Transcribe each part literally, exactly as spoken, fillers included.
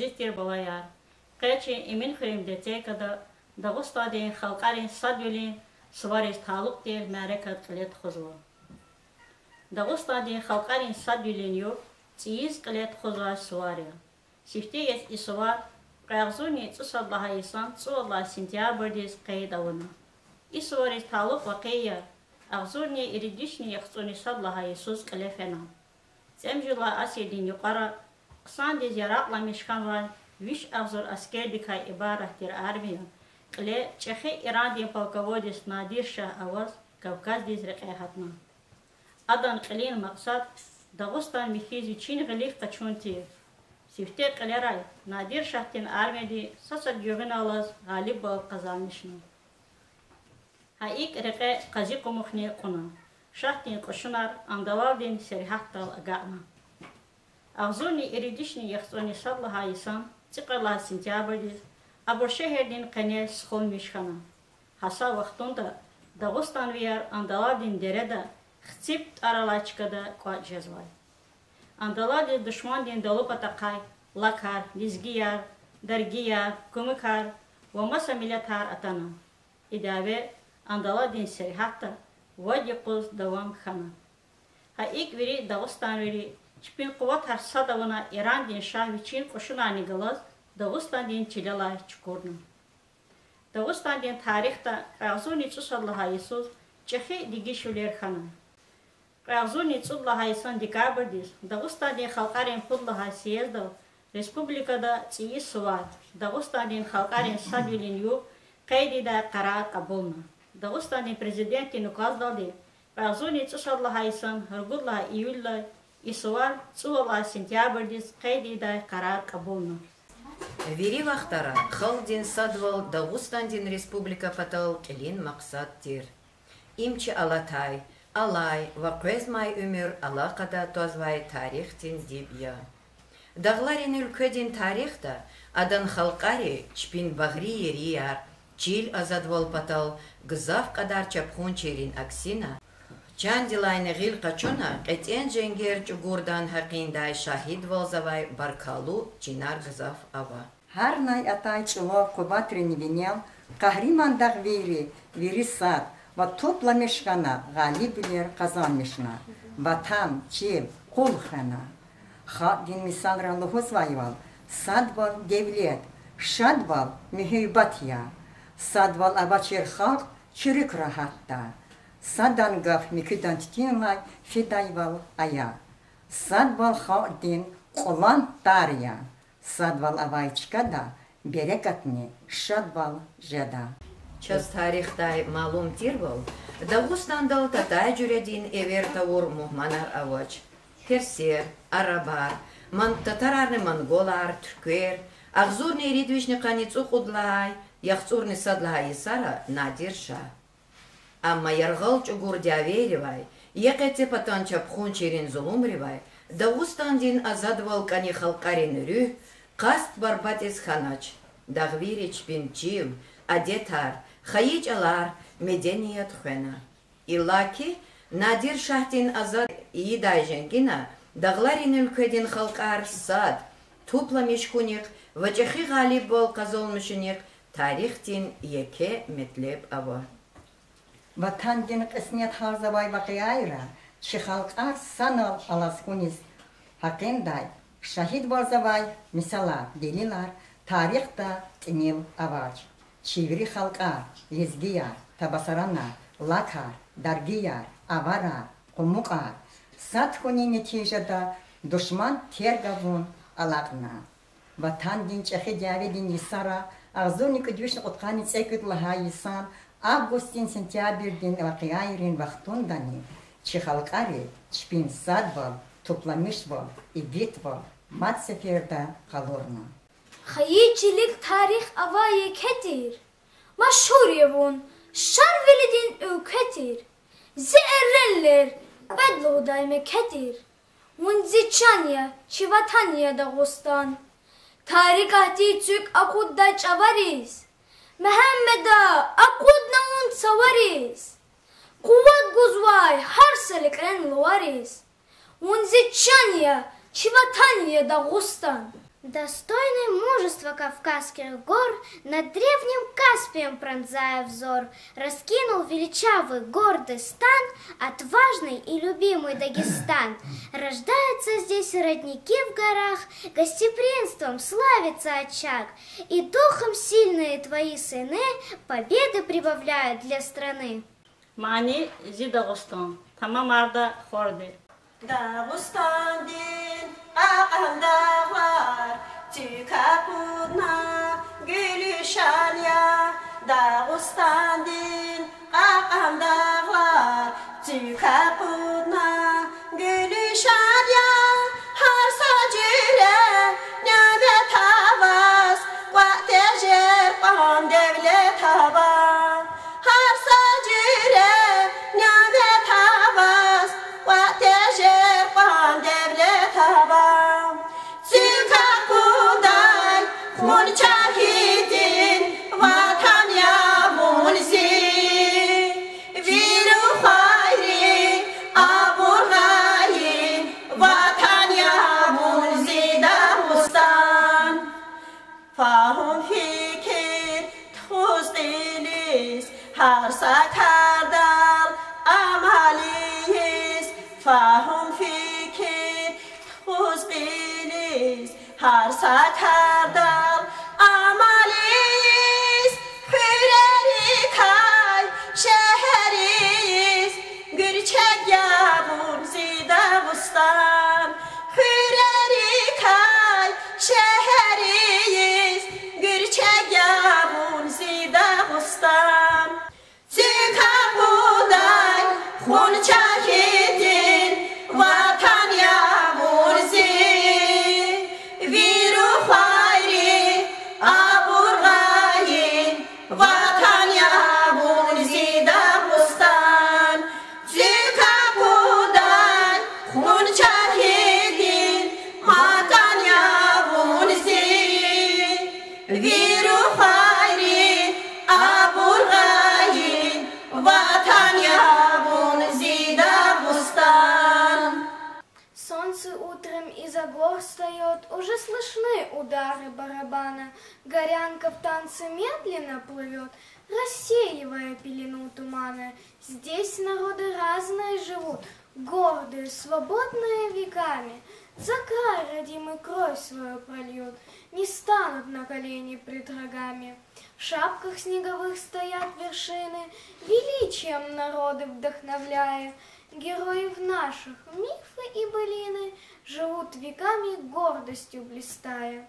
Азиз тир балаяр, къе чи Эминхуьруьн библиотекада Дагъустандин халкьарин садвилин сувариз талукь тир мярекат кьиле тухузва. Дагъустандин халкьарин садвилин югъ цӀийиз кьиле тухузвай сувар я. Сифте яз и сувар кьве агъзурни цӀусад лагьай йисан цӀувад лагьай сентябрдиз къейд авуна. И сувариз талукь вакъиаяр агъзурни иридвишни яхцӀурни сад лагьай йисуз кьиле фена. ЦӀемуьжуьд лагьай асирдин юкьвара хъсандиз яракьламиш хьанвай виш агъзур аскердикай ибарат тир армия кьиле чӀехи Ирандин полководец Надир-шагь аваз Кавказдиз рекье гьатна. Адан кьилин макьсад Дагъустан михьиз вичин гъилик къачун тир. Сифте кьилерай Надир-шагьдин армияди сад-сад гуьгъуьналлаз гъалибвал къазанмишна. Гьа икӀ рекье Къазикъумухни кьуна. Шагьдин кьушунар Андалалдин сергьятдал агакьна. Агъзурни иридишни яхцӀурни сад лагьай йисан цӀикьвед лагьай сентябрдиз абур шегьердин къене схунмиш хьана. Гьа са вахтунда дагъустанвияр Андалалдин дереда Хципи тӀвар алай чкада кӀватӀ жезвай. Андалалдиз душмандин далу патахъай лакар, лезгияр, даргияр, кумукар ва маса миллетар атана. И дяве Андалалдин сергьятда вад юкъуз давам хьана. Гьа икӀ вири дагъустанвийри чпин къуватар сад авуна Ирандин шагь вичин кьушунарни галаз Дагъустандин чилелай чукурна. Дагъустандин тарихда кьве агъзурни цӀусад лагьай йисуз чӀехи дегишвилер хьана. Кьве агъзурни цӀуд лагьай йисан декабрдиз Дагъустандин халкьарин пуд лагьай съездал республикада цӀийи сувар, Дагъустандин халкьарин садвилин югъ къейд ийидай къарар кьабулна. Дагъустандин президентдин указдалди кьве агъзурни цӀусад лагьай йисан ругуд лагьай июлдилай и сувар цӀувад лагьай сентябрдиз къейд ийидай къарар кьабулна. Вири вахтара халкьдин садвал Дагъустандин республика патал кьилин макьсад тир. Им чи алатай, алай ва къвезмай уьмуьр алакъада твазвай тарихдин диб я. Дагъларин уьлкведин тарихда адан халкьари чпин багъри ерияр, чил азадвал патал гзаф кьадар чапхунчийрин аксина, чандилайни гъил къачуна кьетӀен женгер чӀугурдан гьакъиндай шагьидвалзавай баркаллу чинар гзаф ава. Гьарнай атай чӀулав къуватрин винел къагьриман дагъвийри вири сад ва тупламиш хьана, гъалибвилер къазанмишна, ватан, чил къул хвена. Халкьдин мисалра лугьузвайвал, садвал девлет, шадвал муьгьуьббат я. Садвал авачир халкь чуьруьк рагьатда. Садан гаф муькуьдан туьтуьнлай фидайвал ая. Садвал халкьдин кьулан тар я. Садвал авай чкада берекатни шадвал жеда. Чаз тарихдай малум тирвал, Дагъустандал татай жуьредин эвер тавур мугьманар авач: персер, арабар, ман-, татарарни монголар, туьрквер, агъзурни ирид вишни къанни цӀукьуд лагьай, яхцӀурни сад лагьай йисара Надир-шагь. Амма яргъал чӀугур дявейривай, екъецепатан чапхунчийрин зулумривай Дагъустандин азадвал кӀани халкьарин руьгь къаст барбатӀиз хьанач. Дагъвийри чпин чил, адетар, хайи чӀалар, меденият хвена. Иллаки Надир-шагьдин азад ийидай женгина дагъларин уьлкведин халкьар сад тупламиш хьунихъ ва чӀехи гъалибвал къазанмишунихъ тарихдин еке метлеб ава. Ватандин кьисмет гьалзавай вакъиайра чи халкьар санал алаз хьуниз гьакъиндай шагьидвалзавай мисалар, делилар тарихда тӀимил авач. Чи вири халкьар: лезгияр, табасаранар, лакар, даргияр, аварар, къумукьар сад хьунин нетижада душман терг авун алакьна. Ватандин чӀехи дяведин йисара агъзурни кӀуьд вишни кьудкъанни цӀекӀуьд лагьай йисан августдин, сентябрдин вакъиайрин вахтундани чи халкьари чпин садвал, тупламишвал, игитвал мад сеферда къалурна. Хайи чилик тарих авай еке тир, машгьур я вун Шарвилидин уьлкве тир. Зи эренлер кьвед лугьудай меке тир. Вун зи чан я, чи ватан я, Дагъустан. Тарикатдин цуьк акъуддай чӀавариз, Мегьаммеда, акъудна вун цавариз. Къуват гузвай гьар са лекьрен лувариз. Вун зи чан я, чи ватан я, Дагъустан. Достойный мужества Кавказских гор, над древним Каспием пронзая взор, раскинул величавый гордый стан отважный и любимый Дагестан. Рождаются здесь родники в горах, гостеприимством славится очаг, и духом сильные твои сыны победы прибавляют для страны. Мани: Зи Дагъустан. Тамамарда хорди. Дагъустандин кьакьан дагълар цуьк акъудна гуьлуьшан я. Дагъустандин кьакьан дагълар цуьк акъудна гуьлуьшан я. Гьар са жуьре няметар аваз кӀватӀ тежер кьван девлет ава. Гьар са жуьре няметар аваз кӀватӀ тежер кьван девлет ава. Цуьк акъудай хъун шагьидин ватан я вун зи, вири хайри абур гайи ватан я вун зи, Дагъустан. Фагьум-фикир тухуз кьилиз, гьар са кардал амал ийиз, фагьум-фикир тухуз кьилиз, гьар са кардал амал ийиз, хуьрерикай шегьерриз гуьрчег я вун зи, Дагъустан. Хуьрерикай шегьерриз гуьрчег я вун зи, Дагъустан. Цуьк акъудай хъун шагьидин ватан я вун зи, вири хайри абур гайи ватан я вун зи, Дагъустан. Цуьк акъудай хъун шагьидин макан я вун зи, вири хайри абур гайи ватан я вун зи, Дагъустан. Солнце утром из-за гор встаёт, уже слышны удары барабана. Горянка в танце медленно плывёт, рассеивая пелену тумана. Здесь народы разные живут, гордые, свободные веками. За край родимый кровь свою прольют, не станут на колени пред врагами. В шапках снеговых стоят вершины, величием народы вдохновляя. Героев наших мифы и былины живут веками, гордостью блистая.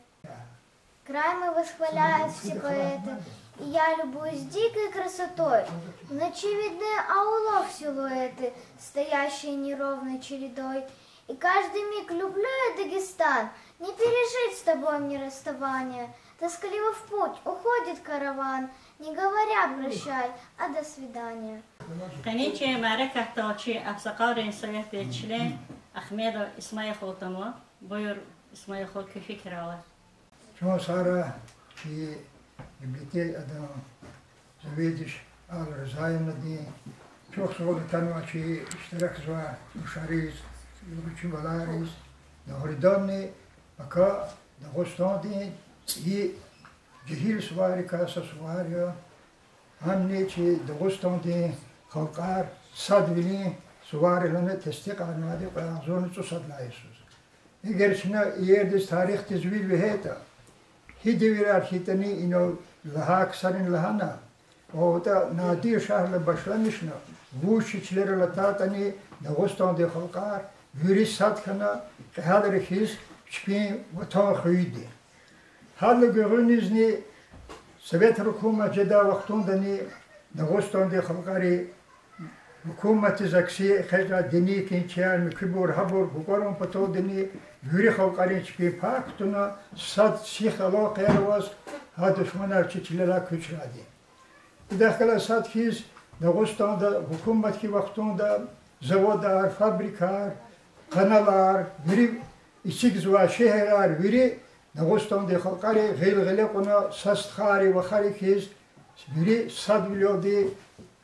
Край мой восхваляют все поэты, и я любуюсь дикой красотой. В ночи видны аулов силуэты, стоящие неровной чередой. И каждый миг люблю я, Дагестан, не пережить с тобой мне расставания. Тоскливо в путь уходит караван, не говоря прощай, а до свидания. Къенин чи мярекатдал чи агъсакъалрин советдин член Ахмедов Исмаил-хал атанва. Буюр, Исмаил-хал, куь фикирар. Чун сара чи библиотекадан заведующий Алла Ризаевнадин, чухсагъул атанва чи иштиракзавай рушариз, вичин балайриз. Дугъриданни, пака Дагъустандин цӀийи жегьил суварикай са сувар я. Гьамни чи Дагъустандин халкьар садвилин суварилани тестикьарнавайди кьве агъзурни цӀусад лагьай йисуз. Эгер чна иердиз, тарихдиз вил вегьейтӀа, гьи девирар хьайитӀани, инал лагьай ксарини лагьана, ваватӀа Надир-шагьрилай башламишна, вуж чи чилерал атайтӀани, Дагъустандин халкьар вири сад хьана, кьегьалри хьиз чпин ватан хуьнди. Гьадалай гуьгъуьнизни совет гьукумат жедай вахтундани Дагъустандин халкьари гьукуматдиз акси экъечӀай дини, кинчеяр, муькуьбур, гьабур гукӀарун паталдини вири халкьарин чпин пай кутуна, сад сих алай къере аваз гьа душманар чи чилелай куьчрайди. Идахъ галаз сад хьиз Дагъустанда гьукумат хьайи вахтунда заводар, фабрикар, къаналар, вири эцигзавай шегьерар, вири Дагъустандин халкьари гъил-гъиле кьуна, са стхайри вахари хьиз, вири садвилелди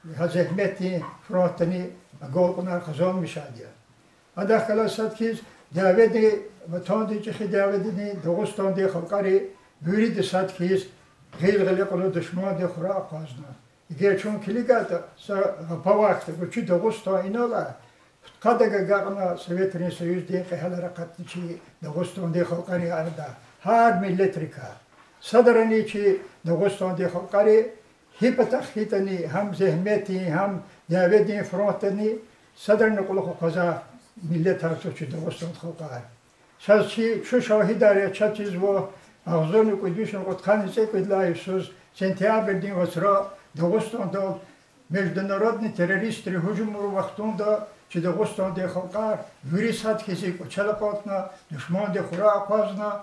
гьа зегьметдин фронтдани агалкьунар къазанмишайди я. Адахъ галаз сад хьиз дяведин Ватандин ЧӀехи дяведини Дагъустандин халкьари вирида сад хьиз гъил-гъиле кьуна душмандин хура акъвазна. Эгер чун килигайтӀа, са гапавахда, чи Дагъустан инал алай, пудкъадаг агакьна Советрин Союздин кьегьалар акъатна чи Дагъустандин халкьарин арада, гьар миллетрикай. Садрани чи Дагъустандин халкьари гьи патахъ хьайитӀани, гьам зегьметдин, гьам дяведин фронтдани, садрани кьулухъ акъвазай миллетар туш чи Дагъустандин халкьар. Чаз чи, чун шагьидар я, чаз чизва агъзурни кӀуьд вишни кьудкъанни цӀекӀуьд лагьай йисуз сентябрдин вацра Дагъустандал международный террористрин гьужум авур вахтунда чи Дагъустандин халкьар вири сад хьиз кӀвачел акъалтна, душмандин хура акъвазна,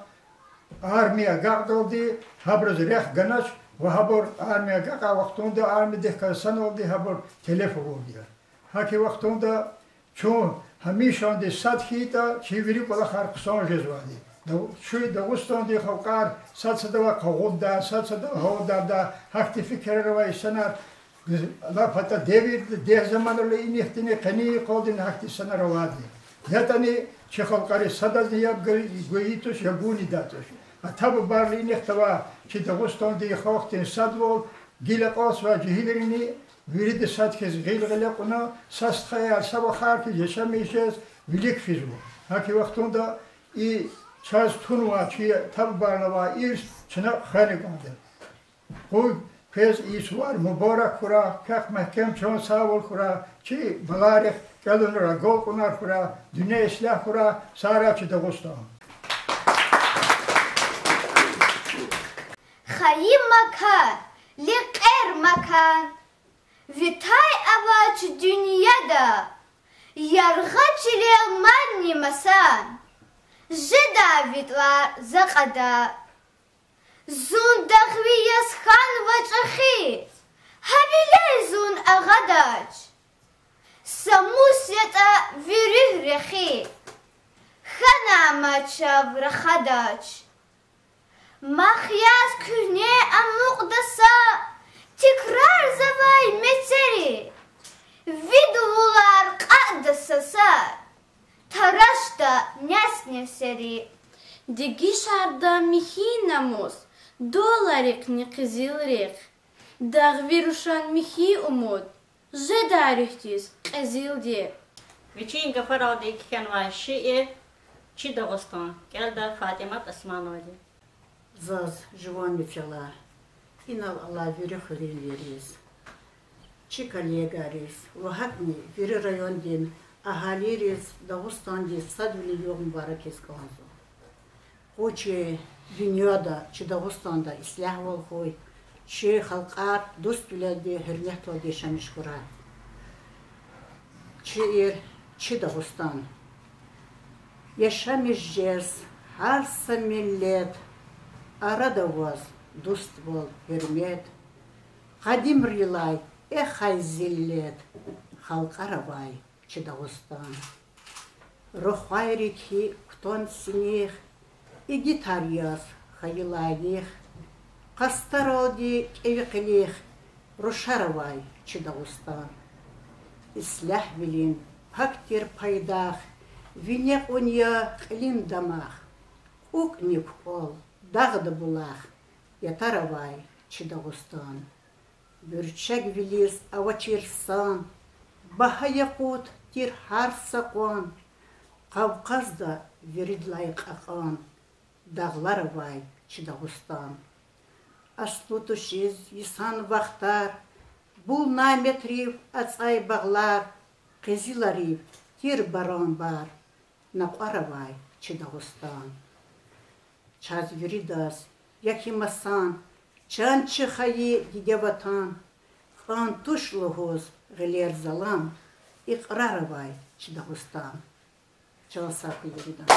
армия агакьдалди гьабуруз рехъ ганач ва гьабур армия агакьай вахтунда армиядихъ галаз саналди гьабур телеф авурди я. ГьакӀ и вахтунда чун гьамишандиз сад хьайитӀа, чи вири кӀвалахар хъсан жезвайди. Дав-, чи Дагъустандин халкьар сад-садавай къагъудда, сад-садавай гьалдарда, гьахьтин фикирар авай инсанар лап атӀа девирда, дегь заманралай инихъдини къенин йикъалдини гьахьтин инсанар авайди. ЯтӀани чи халкьари садазни яб гайи туш, яб гайидай туш. Ата-бубайрилай инихъ авай чи Дагъустандин халкьдин садвал гила акьалтзавай жегьилрини вирида сад хьиз гъил-гъиле кьуна, са стхаяр, са вахар хьиз яшамиш жез вилик физва. ГьакӀ и вахтунда и чаз тунвай, чи ата-бубайрилай авай ирс чна хвена кӀанда. Къуй квез и сувар мубарак хьурай, квехъ мягькем чан сагъвал хьурай, чи балайрихъ кӀелунар агалкьунар хьурай, дуьнья ислягь хьурай, сагърай чи Дагъустан. Хайи макан, лекьер макан, ви тай авач дуьньяда, яргъа чилел мадни масан, жеда ви тӀвар за кьада. Зун дагъви яз хьанва чӀехи, гьавиляй зун агъадач. Са мус ятӀа ви руьгь рехи, хьана ама чав рахадач. Мах яз куьгьне амукьда са тикрарзавай мецери, ви дувулар кьатӀда са-са, тарашда няс-нясери. Дегишарда михьи намус, доларихъни къизилрихъ, дагъви рушан михьи умуд, жеда руьгьдиз кьезилди. Вичин гафаралди кхьенвай шиир Чи Дагъустан, кӀелда ФатӀимат Османовади. Заз жуван мецелар, инал алай вири хуьруьнвийриз, чи коллегариз ва гьакӀни вири райондин агьалийриз Дагъустандин садвилин югъ мубаракиз кӀанзава. Къуй чи дуьньяда, чи Дагъустанда ислягьвал хьуй, чи халкьар дуствилелди, гьуьрметалди яшамиш хьурай. Шиир Чи Дагъустан. Яшамиш жез гьар са миллет, арада ваз дуствал, гьуьрмет, къадимрилай эхай зиллет, халкьар авай чи Дагъустан. Рухвайрик хьи кутан синихъ, игитар яз хьайи лайих, къастаралди кӀеви къилих, рушар авай чи Дагъустан. Ислягьвилин пак тир пайдах вине кьун я кьилин дамах, кӀукӀни кукӀвал, дагъда булах, ятар авай чи Дагъустан. Буьрчегвилиз авачир сан, багьа якъут тир гьар са къван, Къавкъазда виридалай кьакьан, дагълар авай чи Дагъустан. Аслу тушиз йисан вахтар, бул Няметрив ацӀай багълар, къизиларив тир баран бар, накьвар авай чи Дагъустан. Чаз виридаз, я хьи масан, чан чи хайи диде Ватан, кӀан туш лугьуз гъилер залан, икьрар авай чи Дагъустан. Чан сагъ хьуй виридан.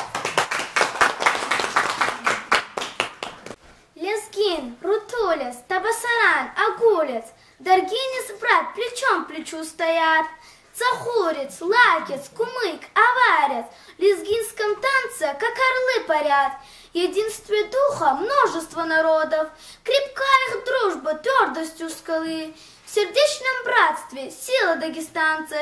Лезгин, рутулец, табасаран, агулец, даргиниз брат, плечом к плечу стоят. Цахурец, лакец, кумык, аварец, в лезгинском танце, как орлы парят. В единстве духа множество народов, крепка их дружба твёрдостью скалы, в сердечном братстве сила дагестанца,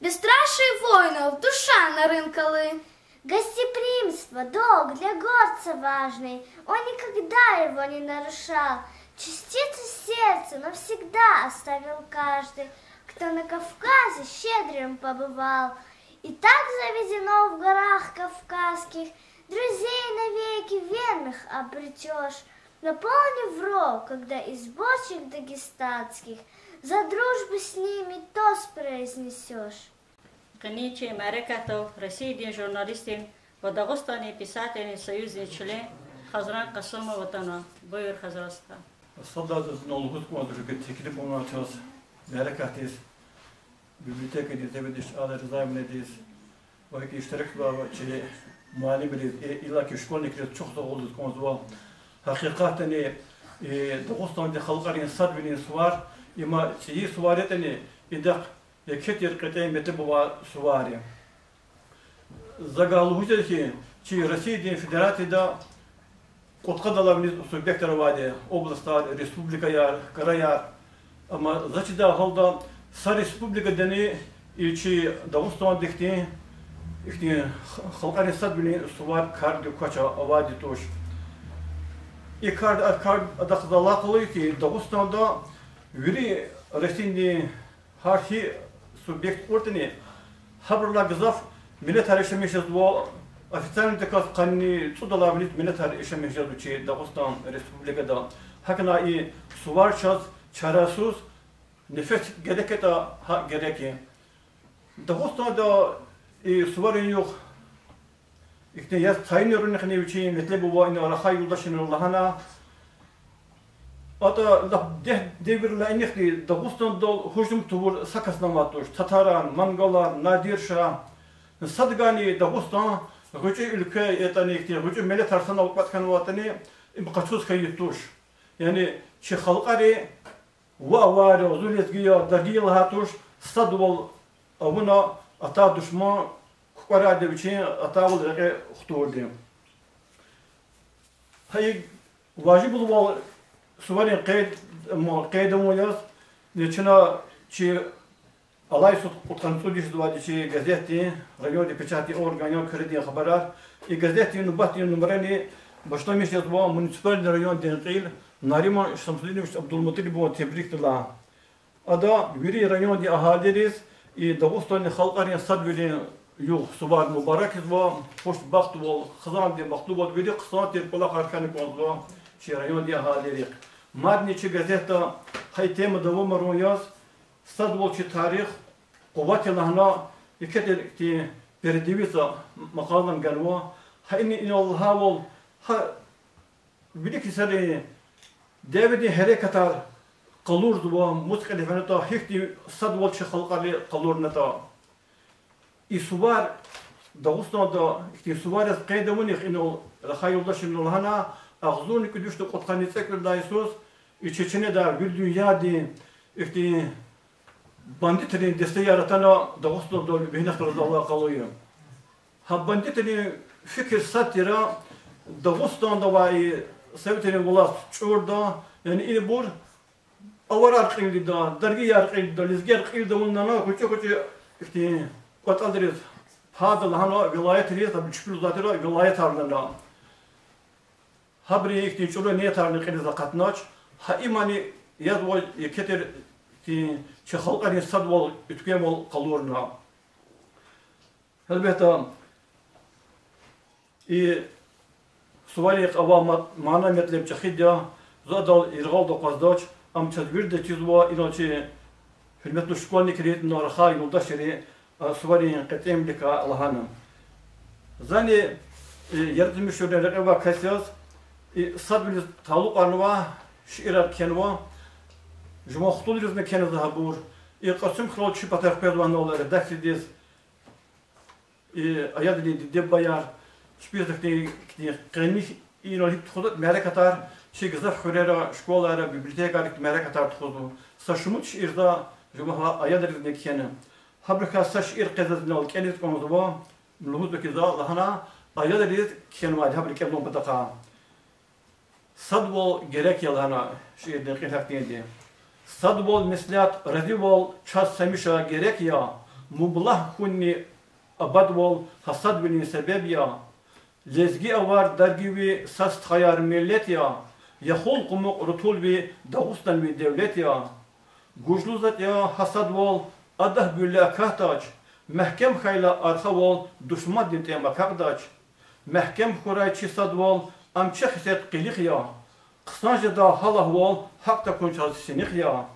бесстрашие воинов душа Нарынкалы. Гостеприимство, долг для горца важный, он никогда его не нарушал. Частицу сердца навсегда оставил каждый, кто на Кавказе щедрым побывал. И так заведено в горах кавказских, друзей навеки верных обретёшь. Наполнив рог, когда из бочек дагестанских, за дружбу с ними тост произнесёшь. Къенин чи мярекатдал Россиядин журналистдин ва Дагъустандин писателрин союздин член Хазран Къасумов атана. Буюр, Хазран стха. Сад лагьай зун лугьуз кӀанзава, теклиф авунвай чаз мярекатдиз, библиотекадин заведующий Алла Ризаевнадиз ва гьакӀ иштиракзавай чи муаллимриз, и, иллаки школьникриз чухсагъул лугьуз кӀанзава. Гьакъикъатдани, и Дагъустандин халкьарин садвилин сувар, има цӀийи сувар ятӀани, идахъ еке тир кьетӀен метлеб авай сувар я. За гьа лугьуз жеда хьи, чи Россиядин Федерацияда кьудкъадалай виниз субъектар авайди я: областар, республикаяр, краяр. Амма заз чидай гьалда са республикадани и чи Дагъустандин ихьтин, ихьтин халкьарин садвилин сувар кардик квач авайди туш. И кар, а кардихъ алакъалу я хьи, Дагъустанда вири Россиядин гьар са субъект кьуртӀани, гьабурулай гзаф миллетар яшамиш жезва, официальный таказ къанни цӀудалай виниз миллетар яшамиш жезва чи Дагъустан Республикада. ГьакӀ хьайила и сувар чаз чарасуз, нефес герек ятӀа, гьакӀ герек я. Дагъустанда и суварин югъ ихьтин яз тайинарунихъни вичин метлеб ава, ина рахай юлдашрини лагьана. АтӀа лап дегь девирдилай инихъди Дагъустандал гьужум тавур са касни авайди туш: татарар, монголар, надир ша. Садгани Дагъустан гъвечӀи уьлкве ятӀани, ихьтин гъвечӀи миллетар санал кӀватӀ хьанвайтӀани, им къачуз хьайи туш. Яни чи халкьари ва авайра, зун лезги я, дарги я лагьай туш, садвал авуна атай душман кукӀварайди вичин атайвал рекье хтурди. Гьа и важиблувал суварин къейд, м, къейд авун яз, чна чи алай йисуз кьудкъанни цӀуд йис жезвайди чи газетдин, райондин печатный орган я Куьредин хабарар, и газетдин нубатдин нумрани башламиш жезва муниципальный райондин кьил Нариман Шамсудинович Абдулмуталибован тебрикдилай. Ада вири райондин агьалийриз и Дагъустандин халкьарин садвилин югъ сувар мубаракзава, хушбахтвал, хизандин бахтлувал, вири хъсан тир кӀвалахар хьана кӀанзава чи райондин агьалийрихъ. Мадни чи газетда гьа и тема давамарун яз, садвал чи тарих, къуват я лагьана, еке тир ихьтин передовица макъалани ганва. Гьа ина, инал лагьайвал, гьа вилик йисарин дяведин гьерекатар къалурзава, мус кьиле фенатӀа, гьихьтин садвал чи халкьари къалурнатӀа. И сувар Дагъустанда ихьтин сувар яз къейд авунихъ, инал рахай юлдашрини лагьана, агъзурни кӀуьд вишни кьудкъанни цӀекӀуьд лагьай йисуз и Чечняда вири дуьньядин ихьтин бандитрин дестеяр атана Дагъустандал вегьена храдай алакъалу я. Гьа бандитрин фикир сад тир: Дагъустанда авай и советрин власть чӀурда, яни инибур аварар кьилди да, даргияр кьилди да, лезгияр кьилди авуна, гъвечӀи-гъвечӀи ихьтин кӀватӀалриз, гьада лагьана вилаятриз, абуру чпелзавайтир вилаятар лагьана. Гьабуру ихьтин чӀуру ниятарни кьилиз акъатнач, гьа имани язва еке тир ихьтин чи халкьарин садвал уьтквемвал къалурна. Гьелбетда, и суварихъ авай ма-, мана-метлеб чӀехиди я, за адал яргъалда акъваздач, ам чаз вирида чизва, инал чи гьуьрметлу школьникри, инал рахай юлдашри а суварин кьетӀенвиликай лагьана. Зани, э, яратмишунрин рекье авай кас яз, и садвилиз талукьарнавай шиирар кхьенва, жуван хтулризни кхьена за гьабур. И Кьасумхуьрел чи патав къвезвай инал редакциядиз, и Аялрин диде-бубаяр, чпиз ихьтин къени, инал гьикӀ тухузватӀа мярекатар, чи гзаф хуьрера, школайра, библиотекайра мярекатар тухузва. Са шумуд шиир за жуван гьа Аялризни кхьена. Гьабурукай са шиир къе заз инал кӀелиз кӀанзава, лугьузва хьи, за лагьана, Аялриз кхьенвайди гьабуру кӀелун патахъай. Садвал герек я лагьана шиирдин кьил гьахьтинди. Садвал, меслят, разивал чаз гьамиша герек я, мублагь хьунни Абадвал гьа садвилин себеб я. Лезги авар даргиви са стхаяр миллет я. Яхул къумукъ рутулви Дагъустанви девлет я. Гужлу затӀ я гьа садвал, адахъ гуьлле акатдач. Мягькем хьайла архавал, душмандин тӀем акакьдач. Мягькем хьурай чи садвал, ам чи хесет къилих я. Хъсан жеда гьал-агьвал, гьакӀ такун чаз синих я.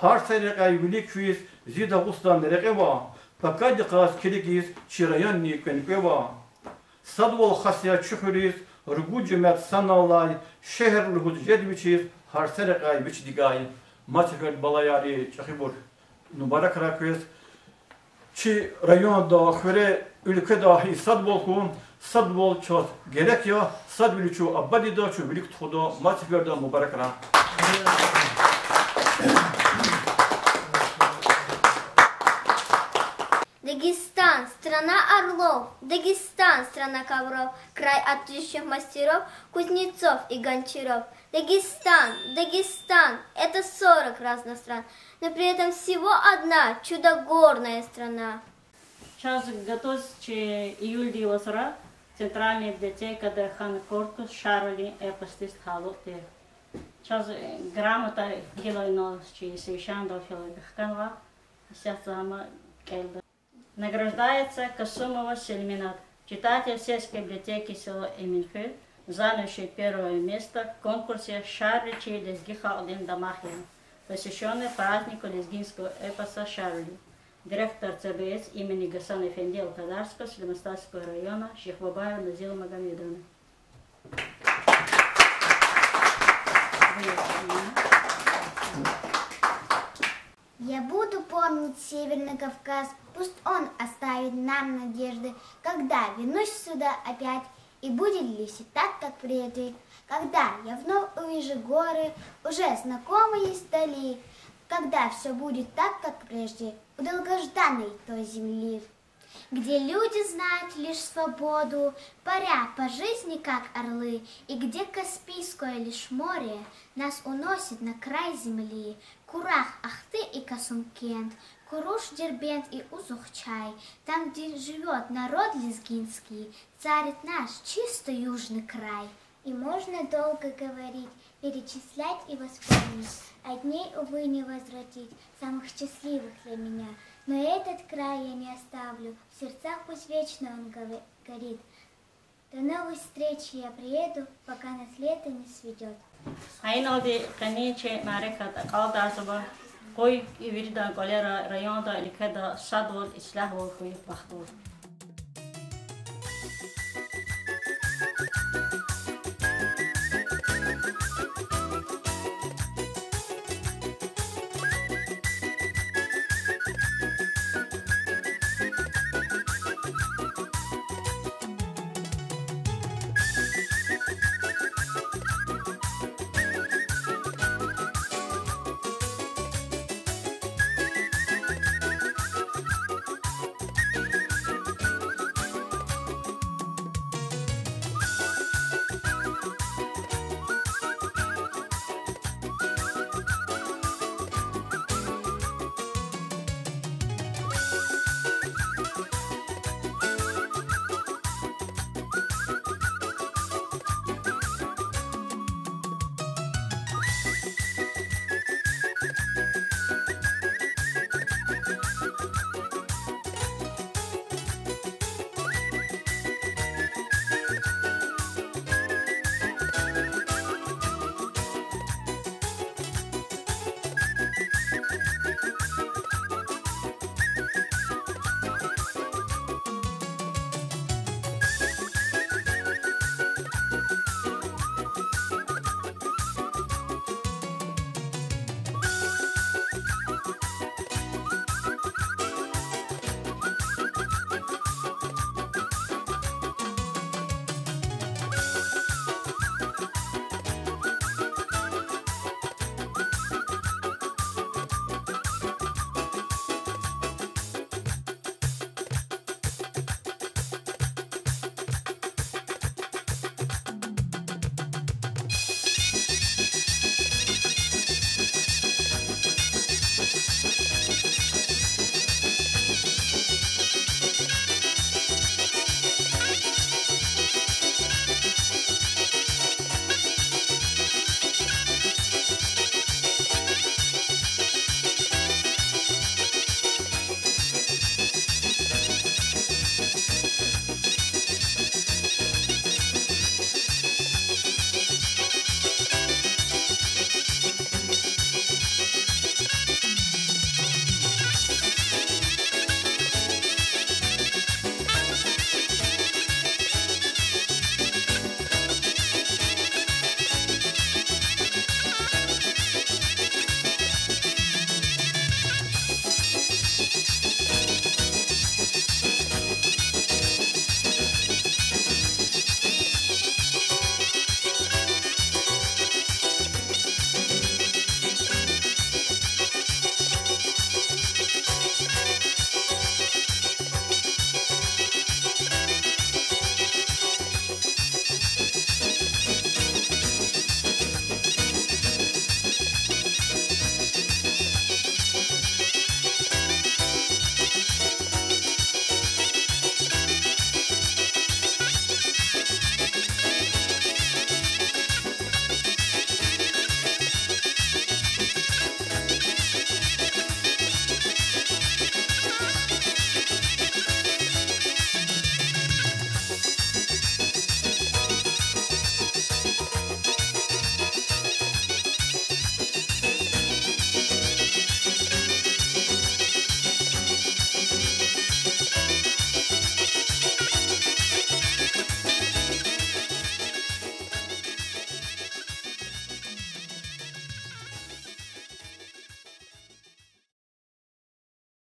Гьар са рекьяй вилик физ, зи Дагъустан рекьева, пакадихъ галаз килигиз чи районни кӀвенкӀвева. Садвал хас я чи хуьруьз, ругуд жемят саналлай, шегьер лугьуз жеда вичиз, гьар са рекьяй вичдивай. Мад сеферда, балаяр, и чӀехибур мубаракрай квез. Чи районда, хуьре, уьлкведа и садвал хьун, садвал чаз герек я, садвиле чун абадида, чун вилик тухуда, мад сеферда мубаракрай. Дагестан, страна орлов, Дагестан, страна ковров, край отличных мастеров, кузнецов и гончаров. Дагестан, Дагестан, это сорок разных стран, но при этом всего одна чудо-горная страна. Чаз гатуз чи июлдин вацра Центральный библиотекада хьана конкурс Шарвилидин эпосдиз талукь тир. Чаз, э, грамота гила инал чи совещанидал фейила вахканва, исятда ам кӀелда. Награждается Касумова Селминат, читатель сельской библиотеки села Эминхуьр, занявший первое место в конкурсе «Шарвили чи лезги халкьдин дамах я», посвящённой празднику лезгинского эпоса «Шарвили», директор Ц Б С имени Гасан-эфенди Алкадарского Сулейман-Стальского района Шихбабаева Назила Магомедовна. Я буду помнить Северный Кавказ, пусть он оставит нам надежды, когда вернусь сюда опять, и будет ли всё так, как прежде, когда я вновь увижу горы, уже знакомые издали, когда всё будет так, как прежде, у долгожданной той земли. Где люди знают лишь свободу, паря по жизни, как орлы, и где Каспийское лишь море нас уносит на край земли, Курах, Ахты и Касумкент, Куруш, Дербент и Узухчай, там, где живёт народ лезгинский, царит наш чисто южный край. И можно долго говорить, перечислять и восполнить. А дней, увы, не возвратить, самых счастливых для меня. Но этот край я не оставлю, в сердцах пусть вечно он горе-, горит. До новых встреч, я приеду, пока нас лето не сведёт. Гьа иналди къенин чи мярекат акьалтӀарзава. Къуй виридан кӀвалера районда, уьлкведа садвал ислягьвал хьуй, бахтавар.